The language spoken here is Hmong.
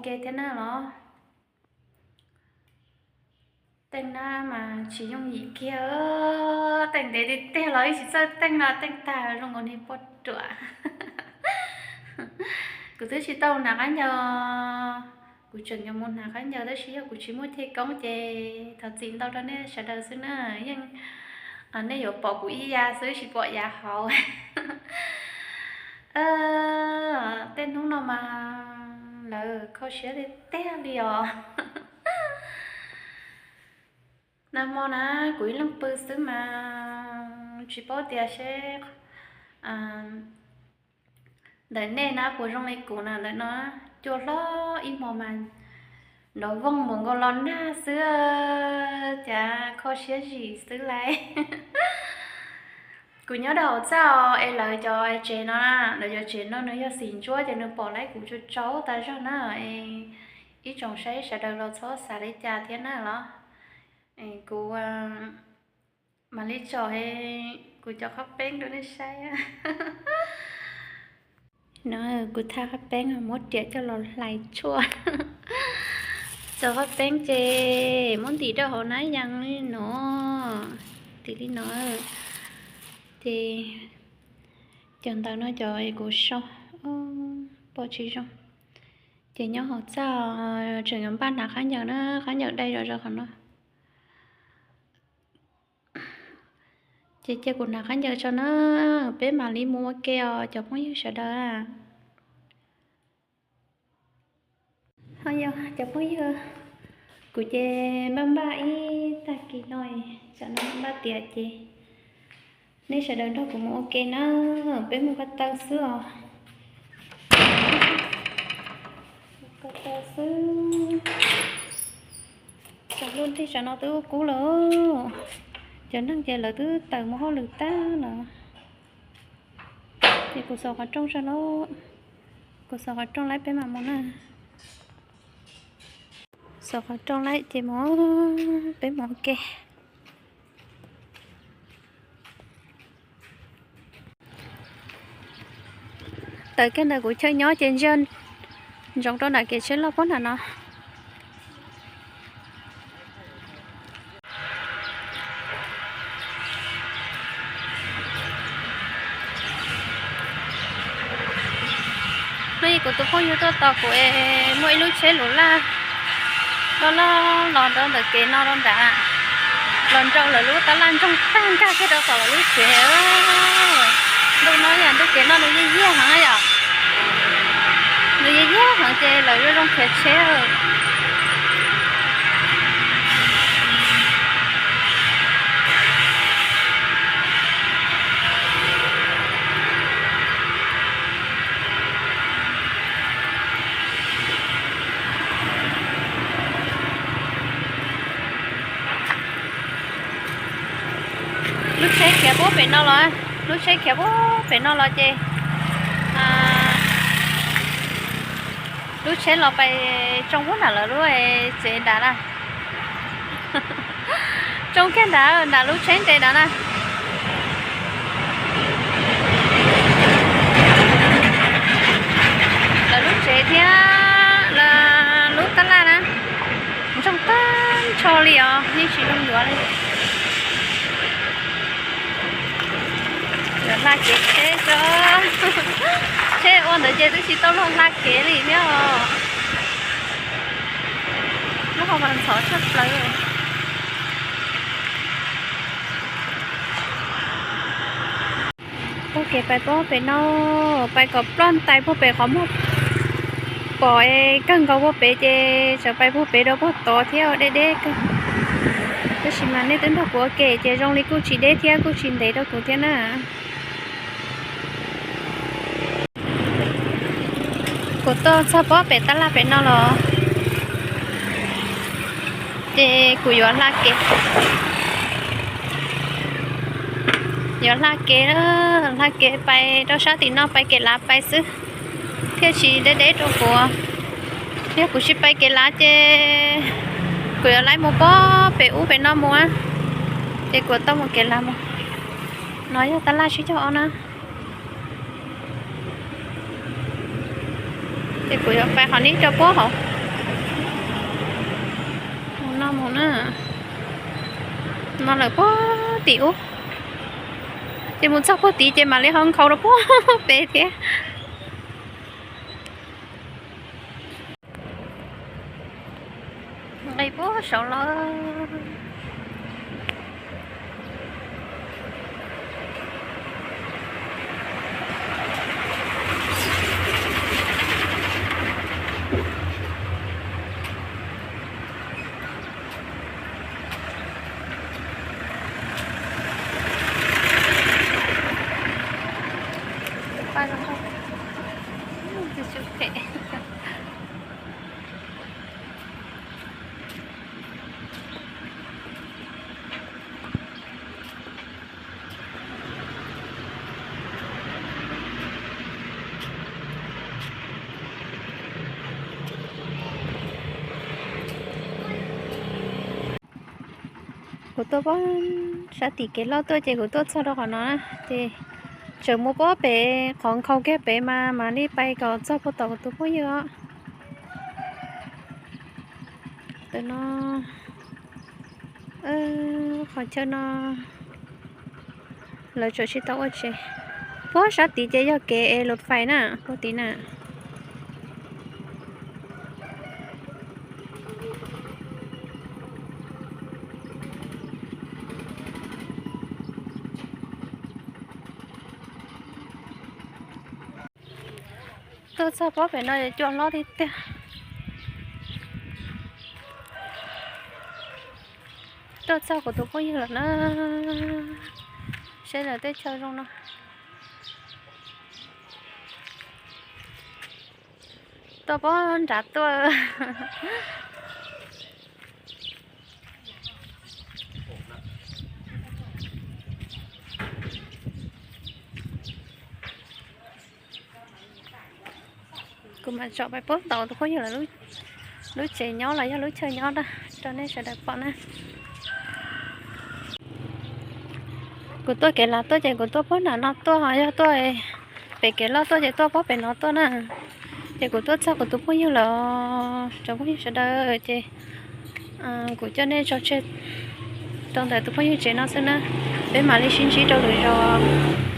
ke thiab na los. Teej na mas tsis yooj yim kiag, teej ntev tiag tiag los ib tsis txawj teej no teej tag zoo nkaus niag poj ruam. Kuv twb tsis tau hnav khaub ncaws, kuv tseem yuav mus hnav khaub ncaws tab sis yog kuv tsis muaj thej koob ces thov txim ntau rau nej sawv daws xwb na, yeej nej yuav pom kuv ib yav xwb tsis pom yav hauv. Tej hnub no mas lawv kho siab tiag tiag li os. Nag hmo na kuv ib leeg pw xwb mas tsis paub tias seb ntawm nej na puas zoo li kuv na, ntawm no cua hlob ib hmo mas nrov vooj mus nkaus los nag xwb, cas kho siab zim xwb lauj. Kuv nyob rau hauv txaj es lawv cov tsev no, lawv cov tsev no nws yog xim ntsuab ces nws pom lawv kuv tsaus tsaus tas zog na. Ib tsoom saib sawv daws los txhob xav li cas thiab na los. Kuv mam li tso kuv cov qhaub peeb rau nej saib. No kuv thaj qhaub peeb muab riam coj los hlais tshuaj. Cov qhaub peeb ces muab ntim rau hauv nab yas li no, ntim li no. Ces cov ntawd no cov kuv sau pom tsis zoo. Ces nyob hauv txaj tseem yuav npaj hnav khaub ncaws na, khaub ncaws dai zom zaws qhov no. Ces cia kuv hnav khaub ncaws tso na, peb mam li mus ua ke os cov phooj ywg sawv daws. Ho yog cov phooj ywg, kuv ces npaj npaj ib tag kis no, tsam no npaj tiav ces nej sawv daws nrog kuv mus ua ke na, peb mus ko taw xwb os. Ko taw xwb. Cov lub ntiag tsam no twb kub lawm, cov neeg ces lawv twb tawm mus hauj lwm tag lawm. Ces kuv xov qhov rooj tso lauj, kuv xov qhov rooj laib peb mam mus na. Xov qhov rooj laib ces mus, peb mus ua ke. Tawm kiag ntawm kuv chaw nyob ces ntsia ntsoov rau nram kev tsheb loj pob nram no. Hnub ib kuv tus phooj ywg tuaj tos kuv es muaj ib lub tsheb luv laj loj loj los rau ntawm kev no rau nrad, los nrau lawv lub tab laj ntsoog tag nkag kiag rau tom lawv lub tsev. Ntu no yog ntu kev no nws yaj yaj heev yom, nws yaj yaj heev ces lawv zoo zoo khiav tsheb. Lub tsheb khiav puag pem no los, lub tsheb khiav puag pem no los ces lub tsheb los pais tsoo puag nram lawv lub tsev nrad na. Tsoo kiag nrad, nram lub tsheb nres nrad na. Lawv lub tsev thiab lub tab laj na, ntsoog tag nrho li os, yeej tsis zoo yuav li. Yuav hla kev tsheb tso, tsheb ua ntawd ces twb tsis tau luag hla kev li thiab os. Lub hau mas ntxhov tshaj plaws. Puag kev pais puag pem no, pais kom ploj ntais puag pem qhov muag pom kawg nkaus puag pem ces txawm pais puag pem rau puag tod thiab deb deb kawg. Tab sis mas nej twb nrog kuv ua ke ces zoo li kuj tsis deb thiab kuj tsis ntev rau kuv thiab na. Kuv tuaj txog pob pem tab laj pem no los, ces kuv yuav hla kev, yuav hla kev, hla kev pais rau sab tim no pais kev lav pais xwb, thiaj tsis deb deb rau kuv. Yog kuv tsis pais kev lav ces kuv yuav laib mus pob pem ub pem no mus, ces kuv tau mus kev lav mus. No yog tab laj tsib caug ob na. Ces kuv yuav pais qhov neb rau puab hauv. Mus na, no lawm puag tim ub, ces mus txog puag tid ces mam li ho nkhaus rau puag pem thiab. Nqis puag saud lawm. Kuv tuaj puag sab tim kev loj tuaj ces kuv tuaj txog rau qhov no na, ces tseem mus puag pem qhov nkhaus kiag pem mas mam li pais kom txog puag tom kuv tus phooj ywg os. Tam no qhov chaw no lawv tseem tsis tau ua tsev. Puag sab tid ces yog kev es lus fais na, puag tid na. Tuaj txog puag pem no yuav cua hlob tiag tiag. Tuaj txog kuv tus phooj ywg lawm na, seb lawv teb chaws zoo no. Tuaj puag nrad tuaj. Kuv mam tsom pais puag tom tus phooj ywg lawv lub tsev nyob los yog lub chaw nyob na, rau nej sawv daws pom na. Kuv tuaj kev lav tuaj ces kuv tuaj puag nram no tuaj, ho yog tuaj pem kev loj tuaj ces tuaj puag pem no tuaj na. Ces kuv tuaj txog kuv tus phooj ywg lawm, tsoom phooj ywg sawv daws, ces kuv coj nej tso tseg rau ntawm tus phooj ywg tsev no xwb na. Peb mam li sib ntsib rau lwm zaus.